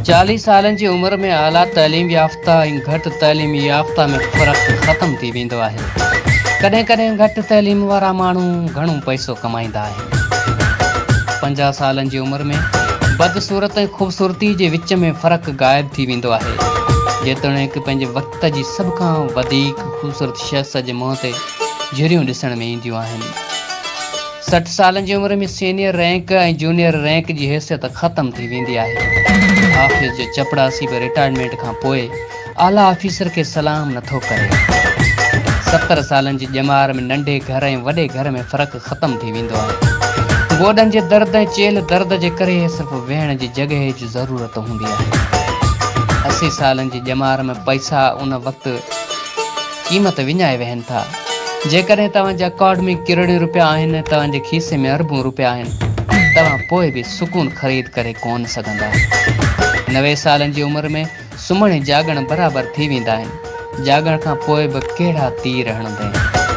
40 سالن جي عمر ۾ اعليٰ تعليم يافته ۽ گهٽ تعليم يافته ۾ فرق ختم ٿي ويندو آهي. ڪڏهن ڪڏهن گهٽ تعليم وارا ماڻهو گهڻو پئسو ڪمائيندا آهن. 50 سالن جي عمر ۾ بدصورت ۽ خوبصورتي جي وچ ۾ فرق غائب ٿي ويندو آهي. جيتوڻيڪ پنهنجي وقت جي سڀ کان وڌيڪ خوبصورت شخص جي منهن تي جهريون ڏسڻ ۾ اينديون آهن. 60 سالن جي عمر ۾ سينيئر رينڪ ۽ جونيئر رينڪ جي حيثيت ختم ٿي ويندي آهي. آفيس جو چپڙاسي به رٽائرمينٽ کان پوء اعليٰ آفيسر کي سلام نٿو ڪري. 70 سالن جي ڄمار ۾ ننڍي گهر ۽ وڏي گهر ۾ فرق ختم ٿي ويندو آهي. گوڏن جي درد ۽ چيلهه درد جي ڪري صرف ويهڻ جي جڳهه جي ضرورت هوندي آهي. 80 سالن جي ڄمار ۾ پئسا ان وقت قيمت وڃائي ويهن ٿا. جيڪڏهن توهان جي اڪائونٽ ۾ ڪروڙين روپيا آهن ۽ توهان جي کيسي ۾ اربون روپيا آهن، توهان پوء به سڪون خريد ڪري ڪونه سگهندا. 90 سالن جي عمر ۾ سمهڻ ۽ جاڳڻ برابر ٿي ويندا آهن. جاڳڻ کان پوء به ڪهڙا تير هڻندين.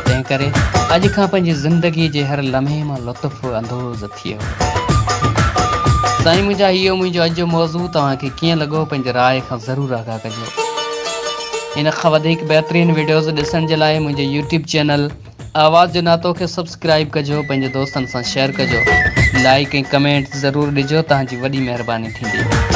تنهنڪري اڄ کان پنهنجي زندگيء جي هر لمحي مان لطف اندوز ٿيو. سائين منهنجا هي هو منهنجو اڄ جو موضوع توهان کي ڪيئن لڳو پنهنجي راء کان ضرور آگاهه ڪجو. ان کان وڌيڪ بهترين وڊيوز ڏسڻ جي لاء منهنجي يوٽيوب چينل آواز جو ناتو کي سبسڪرائيب ڪجو پنهنجي دوستن سان شيئر ڪجو لائيڪ ۽ ڪمينٽ ضرور ڏجو توهان جي وڏي مهرباني ٿيندي.